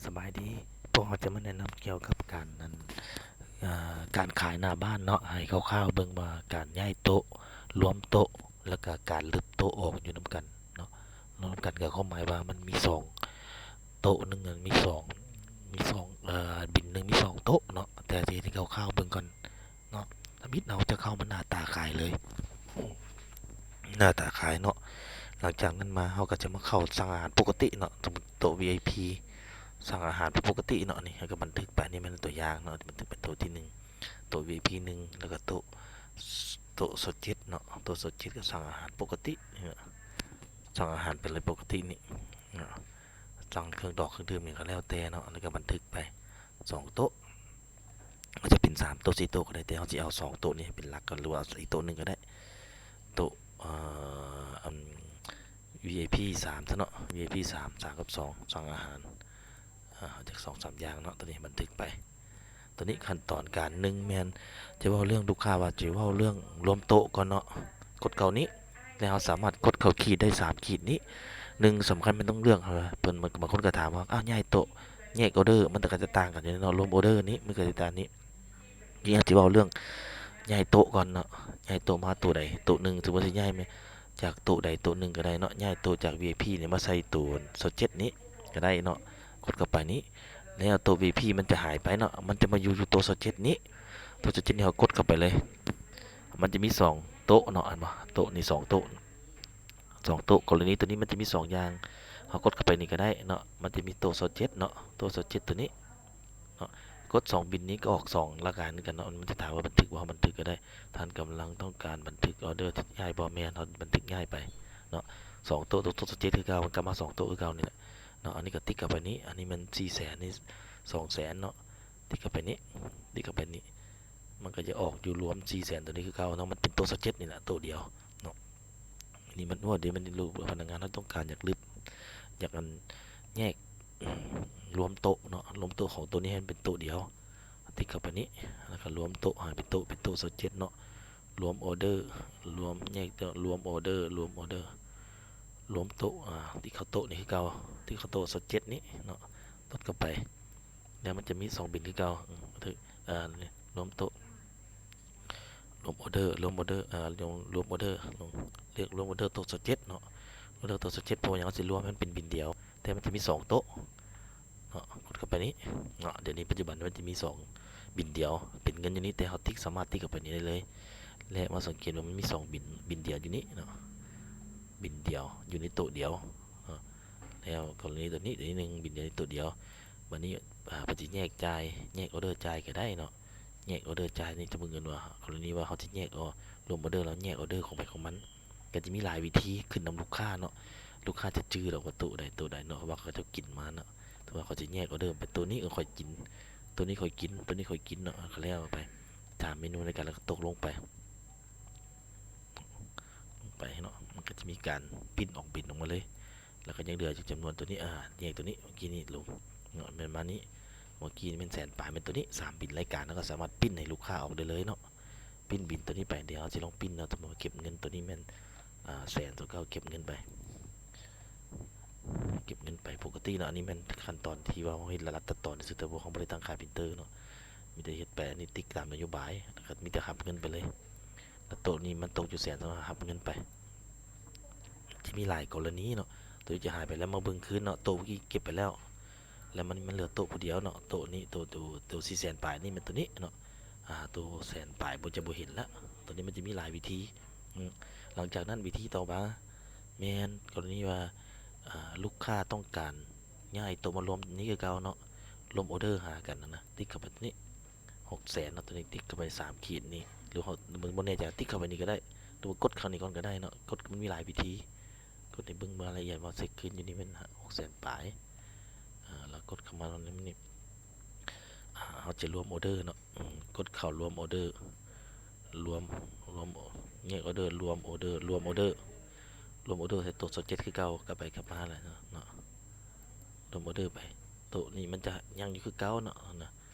ສະບາຍດີ, ພວກເຮົາຈະມາແນະນຳກ່ຽວກັບການ ອັນ ເອີ ການຂາຍໜ້າບ້ານເນາະ, ໃຫ້ຄ່າວໆເບິ່ງວ່າການຍ້າຍໂຕະ, ລວມໂຕະ ແລ້ວກະການລຶບໂຕະອອກຢູ່ນຳກັນເນາະ. ລວມນຳກັນກໍຄວາມໝາຍວ່າມັນມີສອງ ໂຕະໜຶ່ງມັນມີສອງ ມີສອງ ເອີ ບິນໜຶ່ງມີສອງໂຕະເນາະ, ແຕ່ຊິເຮັດໃຫ້ຄ່າວໆເບິ່ງກ່ອນເນາະ. ທຳອິດເຮົາຈະເຂົ້າມາໜ້າຕາຂາຍເລີຍ. ໜ້າຕາຂາຍເນາະ. ຫຼັງຈາກນັ້ນມາເຮົາກໍຈະມາເຂົ້າສັ່ງອາຫານປົກກະຕິເນາະ. ສົມມຸດໂຕະ ວີໄອພີ ສັ່ງອາຫານເປັນປົກກະຕິເນາະ. ນີ້ເຮົາກໍບັນທຶກໄປ, ນີ້ແມ່ນຕົວຢ່າງເນາະ, ບັນທຶກເປັນໂຕະທີໜຶ່ງ ໂຕະ ວີໄອພີ ໜຶ່ງ ແລ້ວກໍໂຕະ ໂຕະ ຊາວເຈັດເນາະ. ໂຕະ ຊາວເຈັດ ກໍສັ່ງອາຫານປົກກະຕິເນາະ, ສັ່ງອາຫານໄປເລີຍປົກກະຕິນີ້ເນາະ, ສັ່ງເຄື່ອງດອກເຄື່ອງດື່ມຫຍັງກໍແລ້ວແຕ່ເນາະ. ແລ້ວກໍບັນທຶກໄປສອງໂຕະ ອາດຈະເປັນສາມໂຕະ ສີ່ໂຕະກໍໄດ້, ແຕ່ເຮົາຊິເອົາສອງໂຕະນີ້ເປັນຫຼັກກ່ອນ ຫຼືວ່າເອົາອີກໂຕະໜຶ່ງກໍໄດ້. ໂຕະ ເອີ ອັນ ວີໄອພີ ສາມຊະເນາະ, ວີໄອພີ ສາມ ສາມກັບສອງ ສັ່ງອາຫານ ເອີ ຈັກສອງສາມຢ່າງເນາະ. ໂຕນີ້ບັນທຶກໄປ. ໂຕນີ້ຂັ້ນຕອນການ ໜຶ່ງ ແມ່ນຈະເວົ້າເລື່ອງ ລູກຄ້າວ່າຈະເວົ້າເລື່ອງລວມໂຕະກ່ອນເນາະ, ກົດເກົ້ານີ້ ແລ້ວເຮົາສາມາດກົດເຂົ້າຂີດໄດ້ສາມຂີດນີ້. ໜຶ່ງ ສຳຄັນແມ່ນຕ້ອງເລືອກ ເພິ່ນ ບາງຄົນກໍຖາມວ່າ ອ້າວ ຍ້າຍໂຕະ ແຍກອອເດີ ມັນກໍຈະຕ່າງກັນຢູ່ເນາະ. ລວມອອເດີນີ້ ມັນກໍຈະຕ່າງນີ້. ນີ້ເຮົາຊິເວົ້າເລື່ອງຍ້າຍໂຕະກ່ອນເນາະ, ຍ້າຍໂຕະມາໂຕະໃດໂຕະໜຶ່ງ, ສົມມຸດຊິຍ້າຍມາຈາກໂຕະໃດໂຕະໜຶ່ງກໍໄດ້ເນາະ. ຍ້າຍໂຕະຈາກ ວີໄອພີ ນີ້ມາໃສ່ໂຕະ ຊາວເຈັດນີ້ກໍໄດ້ເນາະ. ກົດເຂົ້າໄປນີ້ ແລ້ວໂຕະ ວີໄອພີ ມັນຈະຫາຍໄປເນາະ, ມັນຈະມາຢູ່ຢູ່ໂຕະ ຊາວເຈັດນີ້. ໂຕະ ຊາວເຈັດນີ້ ເຮົາກົດເຂົ້າໄປເລີຍ. ມັນຈະມີສອງໂຕະເນາະ, ເຫັນບໍ່? ໂຕະນີ້ສອງໂຕະ ສອງໂຕະ. ກໍລະນີໂຕນີ້ມັນຈະມີສອງຢ່າງ, ເຮົາກົດເຂົ້າໄປນີ້ກໍໄດ້ເນາະ. ມັນຈະມີໂຕະ ຊາວເຈັດເນາະ, ໂຕະ ຊາວເຈັດ ໂຕນີ້ເນາະ. ກົດສອງບິນນີ້ກໍອອກສອງລາຍການຄືກັນເນາະ. ມັນຈະຖາມວ່າບັນທຶກບໍ່? ເຮົາບັນທຶກກໍໄດ້. ທ່ານກຳລັງຕ້ອງການບັນທຶກອອເດີທີ່ຍ້າຍບໍ່? ແມ່ນ, ເຮົາບັນທຶກຍ້າຍໄປເນາະ. ສອງໂຕະ, ໂຕະ ໂຕະ ຊາວເຈັດ ຄືເກົ່າ, ມັນກັບມາສອງໂຕະຄືເກົ່ານີ້ແຫຼະເນາະ. ອັນນີ້ກໍຕິກເຂົ້າໄປນີ້, ອັນນີ້ແມ່ນສີ່ແສນ ນີ້ສອງແສນເນາະ. ຕິກເຂົ້າໄປນີ້, ຕິກເຂົ້າໄປນີ້ ມັນກໍຈະອອກຢູ່ລວມສີ່ແສນໂຕນີ້ຄືເກົ່າເນາະ. ມັນເປັນໂຕະ ຊາວເຈັດ ນີ້ແຫຼະ ໂຕະດຽວເນາະ. ນີ້ມັນ ໂອ້ ເດ ມັນ ພະນັກງານເຮົາຕ້ອງການຢາກລຶບ ຢາກ ອັນ ແຍກ ລວມໂຕະເນາະ, ລວມໂຕະຂອງໂຕນີ້ໃຫ້ມັນເປັນໂຕະດຽວ. ຕິກເຂົ້າໄປນີ້ ແລ້ວກໍລວມໂຕະໃຫ້ເປັນໂຕະ, ເປັນໂຕະ ຊາວເຈັດ ເນາະ. ລວມອອເດີ ລວມ ແຍກໂຕະ ລວມອອເດີ ລວມອອເດີ ລວມໂຕະ. ອາ ຕິກເຂົ້າໂຕະນີ້ຄືເກົ່າ, ຕິກເຂົ້າໂຕະ ຊາວເຈັດ ນີ້ເນາະ. ກົດເຂົ້າໄປ ແລ້ວມັນຈະມີສອງບິນຄືເກົ່າ. ອາ ລວມໂຕະ ລວມອອເດີ ລວມອອເດີ ອາ ລວມ ລວມອອເດີ ລວມ ເລືອກລວມອອເດີໂຕະ ຊາວເຈັດ ເນາະ. ລວມອອເດີໂຕະ ຊາວເຈັດ ເພາະວ່າຫຍັງ? ເຮົາຊິລວມໃຫ້ມັນເປັນບິນດຽວ, ແຕ່ມັນຈະມີສອງໂຕະເນາະ. ກົດເຂົ້າໄປນີ້ເນາະ. ດຽວນີ້ປັດຈຸບັນມັນຈະມີສອງບິນດຽວ ເປັນເງິນຢູ່ນີ້, ແຕ່ເຮົາຕິກ ສາມາດຕິກເຂົ້າໄປນີ້ໄດ້ເລີຍ ແລະ ມາສັງເກດວ່າມັນມີສອງບິນ, ບິນດຽວຢູ່ນີ້ເນາະ, ບິນດຽວຢູ່ໃນໂຕະດຽວເນາະ. ແລ້ວກໍລະນີໂຕນີ້ ໂຕນີ້ໜຶ່ງບິນດຽວໃນໂຕະດຽວ. ບາດນີ້ ອາ ເພິ່ນຊິແຍກຈ່າຍ, ແຍກອອເດີຈ່າຍກໍໄດ້ເນາະ. ແຍກອອເດີຈ່າຍນີ້ຈະເບິ່ງກັນວ່າ ກໍລະນີວ່າເຮົາຈະແຍກ ເອົາ ລວມອອເດີ ແລ້ວແຍກອອເດີຂອງໃຜຂອງມັນ ກໍຈະມີຫຼາຍວິທີ ຂຶ້ນນຳລູກຄ້າເນາະ. ລູກຄ້າຈະຈື່ດອກວ່າໂຕະໃດໂຕະໃດເນາະ, ເພາະວ່າເຂົາເຈົ້າກິນມາເນາະ. ສົມມຸດວ່າເຂົາຈະແຍກອອເດີໄປ ໂຕນີ້ຂ້ອຍກິນ ໂຕນີ້ຂ້ອຍກິນ ໂຕນີ້ຂ້ອຍກິນເນາະ, ກໍແລ້ວໄປ ຕາມເມນູໃນການ ແລ້ວກໍຕົກລົງໄປ ລົງໄປເນາະ. ມັນກໍຈະມີການປຣິ້ນອອກບິນອອກມາເລີຍ. ແລ້ວກໍຍັງເຫຼືອຢູ່ຈຳນວນໂຕນີ້ ອາ ແຍກໂຕນີ້ ເມື່ອກີ້ນີ້ລົງເນາະ, ແມ່ນປະມານນີ້. ເມື່ອກີ້ນີ້ແມ່ນແສນປາຍ, ແມ່ນໂຕນີ້ ສາມບິນລາຍການ, ເຮົາກໍສາມາດປຣິ້ນໃຫ້ລູກຄ້າອອກໄດ້ເລີຍເນາະ. ປຣິ້ນບິນໂຕນີ້ໄປ, ດຽວເຮົາຊິລອງປຣິ້ນເນາະ. ສົມມຸດວ່າເກັບເງິນໂຕນີ້ແມ່ນ ອາ ແສນ ໂຕເກົ່າ ເກັບເງິນໄປ ເກັບເງິນໄປປົກກະຕິເນາະ. ອັນນີ້ແມ່ນຂັ້ນຕອນທີ່ວ່າເຮົາເຮັດລະດັບຕັດຕອນຊື່ໆ, ແຕ່ພວກເຮົາບໍ່ໄດ້ຕັ້ງຄ່າປຣິນເຕີເນາະ, ມີແຕ່ເຮັດໄປ. ອັນນີ້ຕິກຕາມນະໂຍບາຍ ແລ້ວກໍມີແຕ່ຮັບເງິນໄປເລີຍ. ແລ້ວໂຕະນີ້ມັນຕົກຢູ່ແສນ ສາມາດຮັບເງິນໄປ. ຈະມີຫຼາຍກໍລະນີເນາະ, ໂຕທີ່ຈະຫາຍໄປແລ້ວມາເບິ່ງຄືນເນາະ, ໂຕະເມື່ອກີ້ເກັບໄປແລ້ວ ແລ້ວມັນ ມັນເຫຼືອໂຕະຜູ້ດຽວເນາະ. ໂຕະນີ້ ໂຕ ໂຕ ໂຕສີ່ແສນປາຍນີ້ແມ່ນໂຕນີ້ເນາະ, ອາ ໂຕແສນປາຍບໍ່ ຈະບໍ່ເຫັນລະ. ໂຕນີ້ມັນຈະມີຫຼາຍວິທີ. ອືມ ຫຼັງຈາກນັ້ນວິທີຕໍ່ມາແມ່ນກໍລະນີວ່າ ອາ ລູກຄ້າຕ້ອງການຍ້າຍໂຕະມາລວມນີ້ຄືເກົ່າເນາະ, ລວມອອເດີຫາກັນຫັ້ນນະ. ຕິກເຂົ້າໄປໂຕນີ້ ຫົກແສນເນາະ, ໂຕນີ້ຕິກເຂົ້າໄປສາມຂີດນີ້ ຫຼືເຮົາ ມັນບໍ່ແນ່ໃຈ ຕິກເຂົ້າໄປນີ້ກໍໄດ້ ຫຼືວ່າກົດເຂົ້ານີ້ກ່ອນກໍໄດ້ເນາະ. ກົດ ມັນມີຫຼາຍວິທີ. ກົດໃຫ້ເບິ່ງລາຍລະອຽດວ່າເຊັກຄືນຢູ່ນີ້ແມ່ນຫົກແສນປາຍ. ອາ ແລ້ວກົດເຂົ້າມານີ້ ອາ ເຮົາຈະລວມອອເດີເນາະ. ອືມ ກົດເຂົ້າລວມອອເດີ ລວມ ລວມ ແຍກອອເດີ ລວມອອເດີ ລວມອອເດີ ລວມອອເດີໃສ່ໂຕະຊາວເຈັດຄືເກົ່າ, ກັບໄປກັບມາແຫຼະເນາະ. ລວມອອເດີໄປ ໂຕະນີ້ມັນຈະຍັງຢູ່ຄືເກົ່າເນາະ ນະ.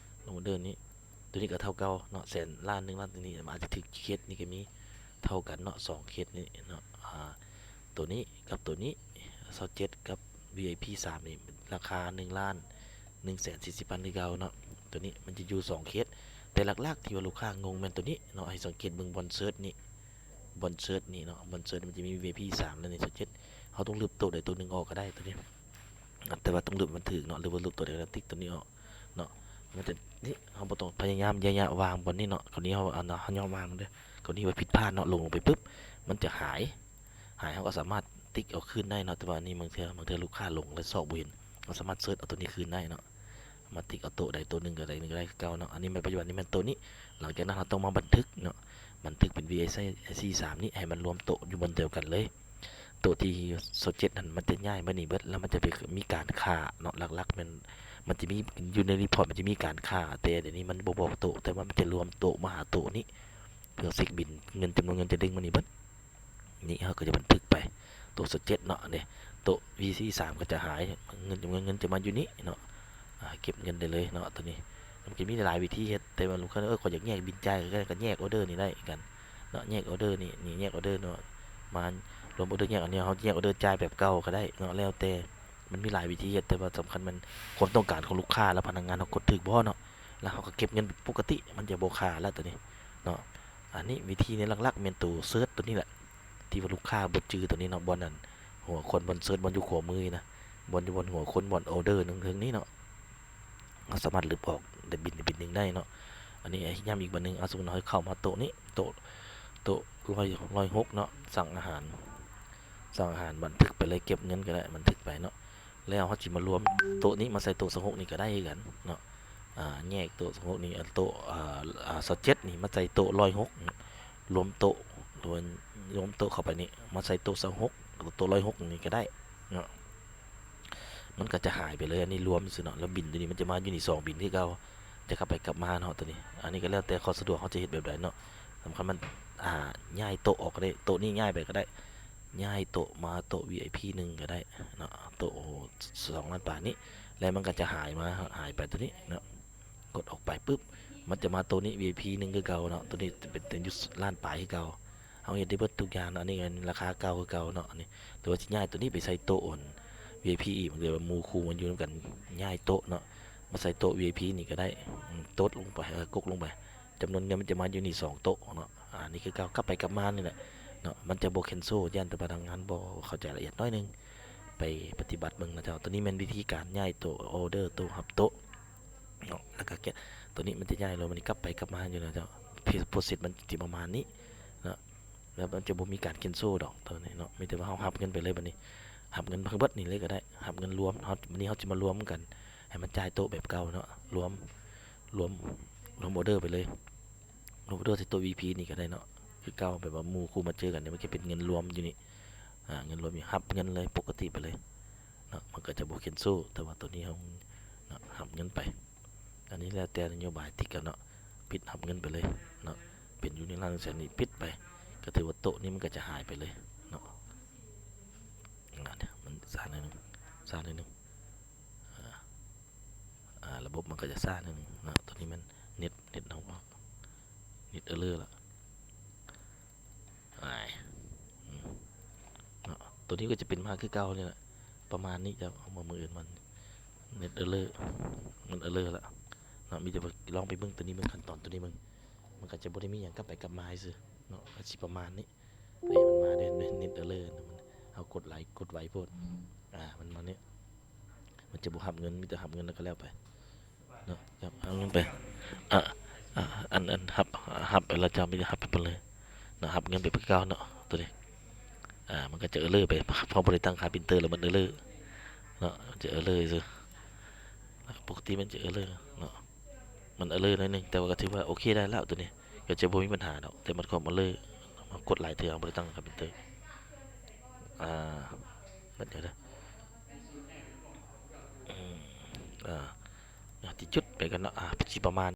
ລວມອອເດີນີ້ ໂຕນີ້ກໍເທົ່າເກົ່າເນາະ, ແສນ ລ້ານ ໜຶ່ງລ້ານ ໂຕນີ້ມັນອາດຈະຖືກເຄສນີ້ກໍມີ ເທົ່າກັນເນາະ ສອງເຄສນີ້ເນາະ. ອາ ໂຕນີ້ກັບໂຕນີ້ ຊາວເຈັດ ກັບ ວີໄອພີ ສາມ ນີ້ ລາຄາ ໜຶ່ງລ້ານ ໜຶ່ງແສນສີ່ສິບພັນຄືເກົ່າເນາະ. ໂຕນີ້ມັນຈະຢູ່ສອງເຂດ ແຕ່ຫຼັກໆທີ່ວ່າລູກຄ້າງົງແມ່ນໂຕນີ້ເນາະ. ໃຫ້ສັງເກດເບິ່ງບ່ອນເຊີດນີ້ ບ່ອນເຊີດນີ້ເນາະ ບ່ອນເຊີດມັນຈະມີ ວີໄອພີ ສາມ ແລະ ນີ້ ຊາວເຈັດ. ເຮົາຕ້ອງລຶບໂຕໃດໂຕໜຶ່ງອອກກໍໄດ້ໂຕນີ້ ແຕ່ວ່າຕ້ອງລຶບໃຫ້ມັນຖືກເນາະ ຫຼືວ່າລຶບໂຕໃດກໍໄດ້ ຕິກໂຕນີ້ອອກເນາະ. ມັນຈະ ນີ້ ເຮົາບໍ່ຕ້ອງພະຍາຍາມເຍາະຍະວາງບ່ອນນີ້ເນາະ. ຄາວນີ້ເຮົາ ອັນ ເຮົາຍອມວາງເດີ. ຄາວນີ້ວ່າຜິດພາດເນາະ ຫຼົງ ລົງໄປປຶບ ມັນຈະຫາຍ ຫາຍ ເຮົາກໍສາມາດຕິກເອົາຄືນໄດ້ເນາະ. ແຕ່ວ່ານີ້ບາງເທື່ອ ບາງເທື່ອລູກຄ້າຫຼົງແລ້ວຊອກບໍ່ເຫັນ ເຮົາສາມາດເຊີດເອົາໂຕນີ້ຄືນໄດ້ເນາະ. ມາຕິກເອົາໂຕະໃດໂຕະໜຶ່ງກໍໄດ້ ໜຶ່ງກໍໄດ້ຄືເກົ່າເນາະ. ອັນນີ້ແມ່ນປັດຈຸບັນນີ້ແມ່ນໂຕະນີ້. ຫຼັງຈາກນັ້ນເຮົາຕ້ອງມາບັນທຶກເນາະ ບັນທຶກເປັນ ວີໄອພີ ສາມ ນີ້ ໃຫ້ມັນລວມໂຕະຢູ່ບ່ອນດຽວກັນເລີຍ. ໂຕະທີຊາວເຈັດຫັ້ນມັນຈະຍ້າຍມານີ້ເບິດ ແລ້ວມັນຈະໄປມີການຂ້າເນາະ. ຫຼັກໆແມ່ນມັນຈະມີຢູ່ໃນຣີພອດ ມັນຈະມີການຂ້າ ແຕ່ດຽວນີ້ມັນບໍ່ບອກໂຕະ ແຕ່ວ່າມັນຈະລວມໂຕະມາຫາໂຕະນີ້ ເພື່ອເຊັກບິນ ເງິນ ຈຳນວນເງິນຈະດຶງມານີ້ເບິດ. ນີ້ເຮົາກໍຈະບັນທຶກໄປໂຕະຊາວເຈັດເນາະ. ນີ້ໂຕະ ວີຊີ ສາມ ກໍຈະຫາຍ ເງິນ ຈຳນວນເງິນຈະມາຢູ່ນີ້ເນາະ. ອ່າ ເກັບເງິນໄດ້ເລີຍເນາະ. ໂຕນີ້ມັນກໍມີຫຼາຍວິທີເຮັດ ແຕ່ວ່າລູກຄ້າ ເອີ ຂ້ອຍຢາກແຍກບິນຈ່າຍ ກໍ ກໍແຍກອໍເດີນີ້ໄດ້ຄືກັນເນາະ. ແຍກອໍເດີນີ້ ນີ້ແຍກອໍເດີເນາະ ມາລວມອໍເດີແຍກ. ອັນນີ້ເຮົາແຍກອໍເດີຈ່າຍແບບເກົ່າກໍໄດ້ເນາະ ແລ້ວແຕ່ ມັນມີຫຼາຍວິທີເຮັດ ແຕ່ວ່າສຳຄັນແມ່ນຄວາມຕ້ອງການຂອງລູກຄ້າ ແລ້ວພະນັກງານເຮົາກົດຖືກບໍ່ເນາະ ແລ້ວເຮົາກໍເກັບເງິນປົກກະຕິ ມັນຈະບໍ່ຄາແລ້ວໂຕນີ້ເນາະ. ອັນນີ້ວິທີນີ້ຫຼັກໆແມ່ນໂຕເຊີດໂຕນີ້ແຫຼະ ທີ່ວ່າລູກຄ້າບໍ່ຈື່ໂຕນີ້ເນາະ. ບ່ອນນັ້ນ ຫົວຄົນ ບ່ອນເຊີດ ບ່ອນຢູ່ຂວາມືນີ້ນະ ບ່ອນຢູ່ ບ່ອນຫົວຄົນ ບ່ອນອໍເດີເທິງນີ້ເນາະ. ເຮົາສາມາດລຶບອອກໄດ້ບິນໃດບິນໜຶ່ງໄດ້ເນາະ. ອັນນີ້ໃຫ້ຢ້ຳອີກບາດໜຶ່ງ ເອົາ ສົມມຸດເຮົາເຂົ້າມາໂຕະນີ້ ໂຕະ ໂຕະຮ້ອຍ ຮ້ອຍຫົກເນາະ ສັ່ງອາຫານ ສັ່ງອາຫານ ບັນທຶກໄປເລີຍ ເກັບເງິນກໍໄດ້ ບັນທຶກໄປເນາະ. ແລ້ວເຮົາຊິມາລວມໂຕະນີ້ມາໃສ່ໂຕະຊາວຫົກນີ້ກໍໄດ້ຄືກັນເນາະ. ອ່າ ແຍກໂຕະຊາວຫົກນີ້ ອັນໂຕະ ອ່າ ອ່າ ຊາວເຈັດນີ້ມາໃສ່ໂຕະຮ້ອຍຫົກ ລວມໂຕະ ລວມ ລວມໂຕະເຂົ້າໄປນີ້ ມາໃສ່ໂຕະຊາວຫົກ ໂຕະຮ້ອຍຫົກນີ້ກໍໄດ້ເນາະ. ມັນກໍຈະຫາຍໄປເລີຍ ອັນນີ້ລວມຊື່ເນາະ. ແລ້ວບິນໂຕນີ້ມັນຈະມາຢູ່ນີ້ສອງບິນຄືເກົ່າ ຈະກັບໄປກັບມາເນາະໂຕນີ້. ອັນນີ້ກໍແລ້ວແຕ່ຄວາມສະດວກເຮົາຈະເຮັດແບບໃດເນາະ. ສຳຄັນມັນ ອ່າ ຍ້າຍໂຕະອອກກໍໄດ້ ໂຕະນີ້ຍ້າຍໄປກໍໄດ້ ຍ້າຍໂຕະມາໂຕະ ວີໄອພີ ໜຶ່ງກໍໄດ້ເນາະ ໂຕະສອງລ້ານປາຍນີ້ ແລ້ວມັນກໍຈະຫາຍມາ ຫາຍໄປໂຕນີ້ເນາະ. ກົດອອກໄປປຶບ ມັນຈະມາໂຕະນີ້ ວີໄອພີ ໜຶ່ງຄືເກົ່າເນາະ. ໂຕະນີ້ຈະເປັນ ເປັນຢູ່ລ້ານປາຍຄືເກົ່າ ເຮົາເຮັດໄດ້ເບິດທຸກຢ່າງເນາະ. ອັນນີ້ແມ່ນລາຄາເກົ່າຄືເກົ່າເນາະ. ອັນນີ້ ແຕ່ວ່າຊິຍ້າຍໂຕະນີ້ໄປໃສ່ໂຕະອັນ ວີໄອພີ ອີກ ບາງເທື່ອໝູ່ຄູ່ມັນຢູ່ນຳກັນ ຍ້າຍໂຕະເນາະ ມາໃສ່ໂຕະ ວີໄອພີ ນີ້ກໍໄດ້ ອືມ ຕົດລົງໄປ ເອີ ກົກລົງໄປ ຈຳນວນເງິນມັນຈະມາຢູ່ນີ້ສອງໂຕະເນາະ. ອ່າ ນີ້ຄືເກົ່າ ກັບໄປກັບມານີ້ແຫຼະເນາະ ມັນຈະບໍ່ແຄນເຊິລ ຢ້ານແຕ່ພະນັກງານບໍ່ເຂົ້າໃຈລະອຽດໜ້ອຍໜຶ່ງ ໄປປະຕິບັດເບິ່ງນະເຈົ້າ. ໂຕນີ້ແມ່ນວິທີການຍ້າຍໂຕະ ອໍເດີ ໂຕະຮັບໂຕະເນາະ ແລ້ວກໍແກະ ໂຕນີ້ມັນຈະຍ້າຍລົງມານີ້ ກັບໄປກັບມາຢູ່ນະເຈົ້າ. ໂປຣເຊັສມັນຊິປະມານນີ້ເນາະ ແລ້ວມັນຈະບໍ່ມີການແຄນເຊິລດອກໂຕນີ້ເນາະ. ມີແຕ່ວ່າເຮົາຮັບເງິນໄປເລີຍບັດນີ້ ຮັບເງິນທັງເບິດນີ້ເລີຍກໍໄດ້ ຮັບເງິນລວມ. ເຮົາ ບັດນີ້ເຮົາຊິມາລວມກັນ ໃຫ້ມັນຈ່າຍໂຕະແບບເກົ່າເນາະ ລວມ ລວມ ລວມອໍເດີໄປເລີຍ ລວມອໍເດີໃສ່ໂຕະ ວີໄອພີ ນີ້ກໍໄດ້ເນາະ ຄືເກົ່າ. ແບບວ່າໝູ່ຄູ່ມາເຈີກັນນີ້ ມັນຈະເປັນເງິນລວມຢູ່ນີ້ ອ່າ ເງິນລວມນີ້ ຮັບເງິນເລີຍປົກກະຕິໄປເລີຍເນາະ ມັນກໍຈະບໍ່ແຄນເຊິລ. ແຕ່ວ່າໂຕນີ້ເຮົາເນາະ ຮັບເງິນໄປ ອັນນີ້ແລ້ວແຕ່ນະໂຍບາຍຕິດກັນເນາະ ປິດຮັບເງິນໄປເລີຍເນາະ. ເປັນຢູ່ໃນລ້ານແສນນີ້ ປິດໄປ ກໍຖືວ່າໂຕະນີ້ມັນກໍຈະຫາຍໄປເລີຍເນາະ. ອ່າ ມັນຊ້າໜ້ອຍໜຶ່ງ ຊ້າໜ້ອຍໜຶ່ງ ອ່າ ອ່າ ລະບົບມັນກໍຈະຊ້າໜ້ອຍໜຶ່ງເນາະ. ໂຕນີ້ແມ່ນເນັດ ເນັດເຮົາ ເນັດເອີເລີລະ ອາຍ ອືມ ເນາະ. ໂຕນີ້ກໍຈະເປັນມາຄືເກົ່ານີ້ແຫຼະ ປະມານນີ້. ຈະເອົາມາມື້ອື່ນມັນ ເນັດເອີເລີ ມັນເອີເລີລະເນາະ. ມີແຕ່ວ່າລອງໄປເບິ່ງໂຕນີ້ເບິ່ງ ຂັ້ນຕອນໂຕນີ້ເບິ່ງ ມັນກໍຈະບໍ່ໄດ້ມີຫຍັງ ກັບໄປກັບມາຊື່ເນາະ ກໍຊິປະມານນີ້. ນີ້ມັນມາເດ້ ເນັດເອີເລີນະ ມັນ ເຮົາກົດໄຫຼ ກົດໄວໂພດ ອ່າ ມັນມານີ້ ມັນຈະບໍ່ຮັບເງິນ ມີແຕ່ຮັບເງິນແລ້ວກໍແລ້ວໄປເນາະ. ຮັບເງິນໄປ ອ່າ ອ່າ ອັນ ອັນຮັບ ຮັບໄປແລ້ວ ເຈົ້າມີແຕ່ຮັບໄປເບິດເລີຍເນາະ ຮັບເງິນໄປຄືເກົ່າເນາະ. ໂຕນີ້ ອ່າ ມັນກໍຈະເອີເລີໄປ ເພາະບໍ່ໄດ້ຕັ້ງຄ່າປຣິນເຕີ ແລ້ວມັນເອີເລີເນາະ ຈະເອີເລີຊື່. ປົກກະຕິມັນຈະເອີເລີເນາະ ມັນເອີເລີໜ້ອຍໜຶ່ງ ແຕ່ວ່າກໍຖືວ່າໂອເຄໄດ້ແລ້ວໂຕນີ້ ກໍຈະບໍ່ມີບັນຫາດອກ. ແຕ່ມັນຄວາມເອີເລີ ເຮົາກົດຫຼາຍເທື່ອ ເຮົາບໍ່ໄດ້ຕັ້ງຄ່າປຣິນເຕີ ອ່າ ແບບນີ້ເດີ ອືມ ອ່າ ທີ່ຈຸດໄປກັນເນາະ ອ່າ ຊິປະມານ